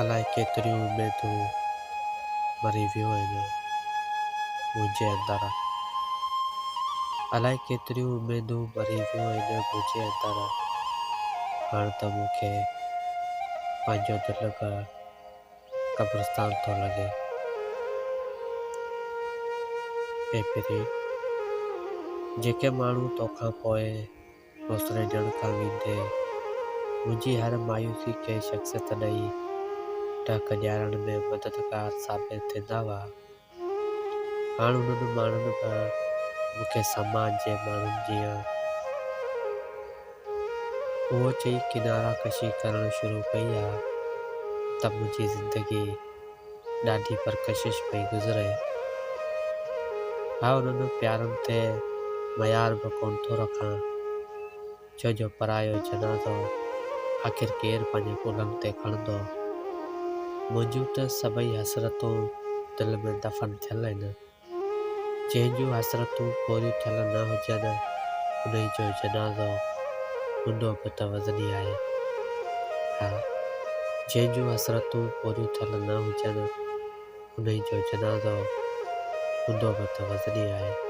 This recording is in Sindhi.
الائي ڪيتريون اميدون مري ويون آهن منهنجي اندر. الائي ڪيتريون اميدون مري ويون آهن منهنجي اندر. هاڻ ته مون کي پنهنجو دل به قبرستان ٿو لڳي. اي پرين! جيڪي ماڻهو توکان پوء حوصلي ڏيڻ کان ويندي منهنجي هر مايوسي کي شخصيت ڏئي ٽهڪ ڏيارڻ ۾ مددگار ثابت ٿيندا هئا. هاڻ انهن ماڻهن به مون کي سماج جي ماڻهن جيان اهو چئي ڪنارا ڪشي ڪرڻ شروع ڪئي آ ته منهنجي زندگي ڏاڍي پرڪشش پئي گذري. ها انهن پيارن تي ميار به ڪونه ٿو رکان، ڇو جو پرايو جنازو آخر ڪير پنهنجي ڪلهن تي کڻندو. منهنجون ته سڀئي حسرتون دل ۾ دفن ٿيل آهن. جنهن جون حسرتون پوريون ٿيل نه هجن، انهي جو جنازو هوندو به ته وزني آهي. ها، جنهن جون حسرتون پوريون ٿيل نه هجن، انهي جو جنازو هوندو به ته وزني آهي.